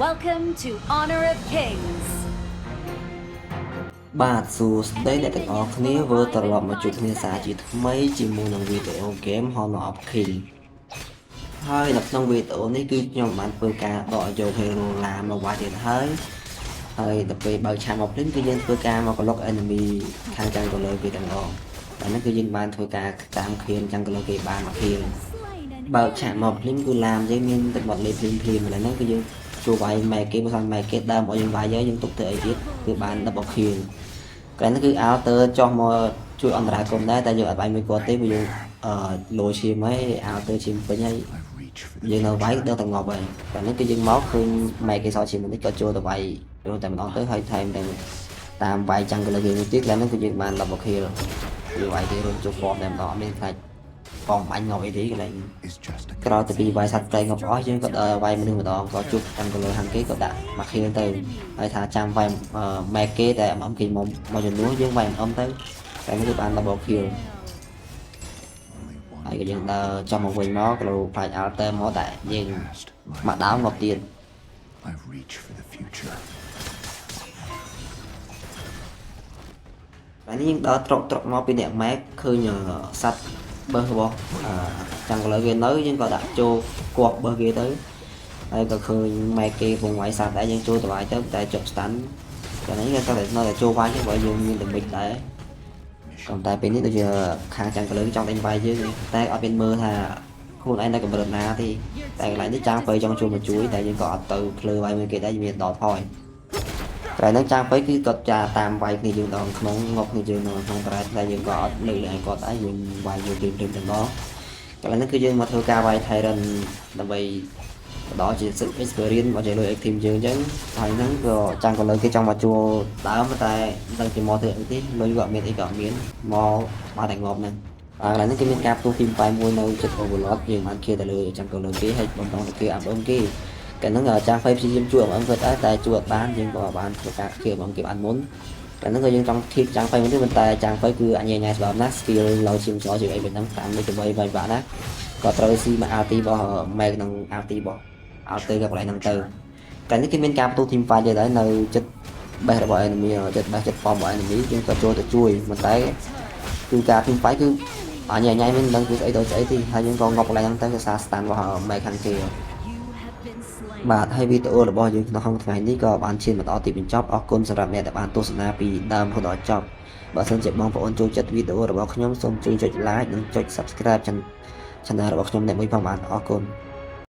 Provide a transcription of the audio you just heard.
Welcome to Honor of Kings. បាទសួស្តីអ្នកទាំងអស់គ្នាវិលត្រឡប់មកជួបគ្នាសាជាថ្មីជាមួយនឹងវីដេអូ game Honor of King ហើយនៅក្នុងវីដេអូនេះគឺខ្ញុំបានធ្វើការដកយក Hero ឡាមកវាយទៀតហើយហើយដល់ពេលបើកឆាកមកភ្លាមគឺយើងធ្វើការមកប្លុក enemy ខាង jungler គេទាំងអស់តែហ្នឹងគឺយើងបានធ្វើការតាមខៀន jungler គេបានមកខៀនបើកឆាកមកភ្លាមគឺឡាមយើងមានទឹកមាត់លេភ្លាមភ្លាមឥឡូវហ្នឹងគឺយើងជួវាយម៉ែគេបើសិនម៉ែគេដើមឲ្យយើងវាយហើយយើងទុកទៅអីទៀតគឺបាន double kill កន្លែងនេះគឺ Alter ចុះមកជួយអន្តរាគមន៍ដែរតែយើងអត់វាយមួយគាត់ទេព្រោះយើងអឺលោឈាមហើយ Alter ឈាមពេញហើយ I reach for the យើងនៅវាយដឹងតែងាប់ហើយតែនេះគឺយើងមកឃើញម៉ែគេសល់ឈាមនេះក៏ចូលទៅវាយចូលតែម្ដងទៅហើយថែមទាំងតាមវាយចាំងកលើគេមួយទៀតកន្លែងនេះគឺយើងបាន double kill គឺវាយគេរុញចូលហ្វមតែម្ដងអត់មានខ្លាចបងបាញ់ងាប់អីទេកន្លែង is just a ក្រោយទៅពីវាយសត្វព្រៃងាប់អស់យើងក៏ដើរវាយមនុស្សម្ដងក៏ជួបចាំងកលើខាងគេក៏ដាក់មក kill ទៅហើយថាចាំវាយម៉ែគេតែអំគេមកមកជំនួសយើងវាយអំទៅតែនេះគឺបាន double kill only one ហើយក៏យើងដើរចុះមកវិញមកក៏ផ្លាច់ alter មកតែយើង past. មកដើមងាប់ទៀត I reach for the future. តែនេះយើងដើរត្រុកត្រុកមកពីអ្នកម៉ែកឃើញសត្វបើសរបស់ចាំងកលើគេនៅយើងក៏ដាក់ចូលគោះបើសគេទៅហើយក៏ឃើញម៉ែគេពងវាយសត្វដែរយើងចូលទៅវាយទៅតែចុក stun តែនេះគេតែនៅតែចូលវាយចឹងបើយើងមានតែមិចដែរក៏តែពេលនេះដូចជាខាងចាំងកលើចង់ដេញវាយយើងតែអត់មានមើលថាខ្លួនឯងនៅកម្រិតណាទេតែកន្លែងនេះចាងបើចង់ជួយមកជួយតែយើងក៏អត់ទៅភ្លើវាយមួយគេដែរមានដល់ថយតែហ្នឹងចាងទៅគឺគាត់ចាតាមវាយគ្នាយើងដល់ក្នុងងប់គ្នាយើងនៅក្នុងត្រែតែយើងក៏អត់លើកលែងឲ្យគាត់ដែរយើងវាយយើងព្រាមព្រាមទាំងដល់កន្លែងហ្នឹងគឺយើងមកធ្វើការវាយ Tyrant ដើម្បី ផ្ដល់ជា experience មកជាលុយឲ្យ team យើងអញ្ចឹងហើយហ្នឹងក៏ចាំងក៏លើគេចង់មកជួលដើមតែមិនដឹងជាមកធ្វើអីទេលុយក៏អត់មានអីក៏អត់មានមកបានតែងាប់ហ្នឹងហើយកន្លែងហ្នឹងគេមានការផ្ទុះ team fight មួយនៅចិត្ត overlord យើងបានគេទៅលើចាំងក៏លើគេហើយបំដងទៅគេអាប់អឹមគេកាលហ្នឹងចាំងហ្វៃព្យាយាមជួយអំអឹមគាត់ដែរតែជួយអត់បានយើងក៏បានធ្វើការគេអំអឹមគេបានមុនកាលហ្នឹងក៏យើងចង់ធីបចាំងហ្វៃមួយទៀតប៉ុន្តែចាំងហ្វៃគឺអញញ៉ៃស្បើមណាស់ skill ឡូវឈាមចោជាអីបែបហ្នឹងតាមនេះទៅវាយបាក់ណាក៏ត្រូវស៊ីមក RT របស់ Mac និង RT របស់ Alter ក៏កន្លែងហ្នឹងទៅតែនេះគេមានការផ្ទុះ team fight ទៀតហើយនៅចិត្តបេះរបស់ enemy ចិត្តបេះចិត្តប៉មរបស់ enemy យើងក៏ចូលទៅជួយប៉ុន្តែគឺការ team fight គឺអញញ៉ៃមិនដឹងគឺស្អីទៅស្អីទេហើយយើងក៏ងាប់កន្លែងហ្នឹងទៅគឺសារ stun របស់ Mac ខាងគេ You have been slain. បាទហើយវីដេអូរបស់យើងក្នុងថ្ងៃនេះក៏បានឈានមកដល់ទីបញ្ចប់អរគុណសម្រាប់អ្នកដែលបានទស្សនាពីដើមរហូតដល់ចប់បើសិនជាបងប្អូនចូលចិត្តវីដេអូរបស់ខ្ញុំសូមជួយចុច like និងចុច Subscribe Channel របស់ខ្ញុំអ្នកមួយផងបាទអរគុណ។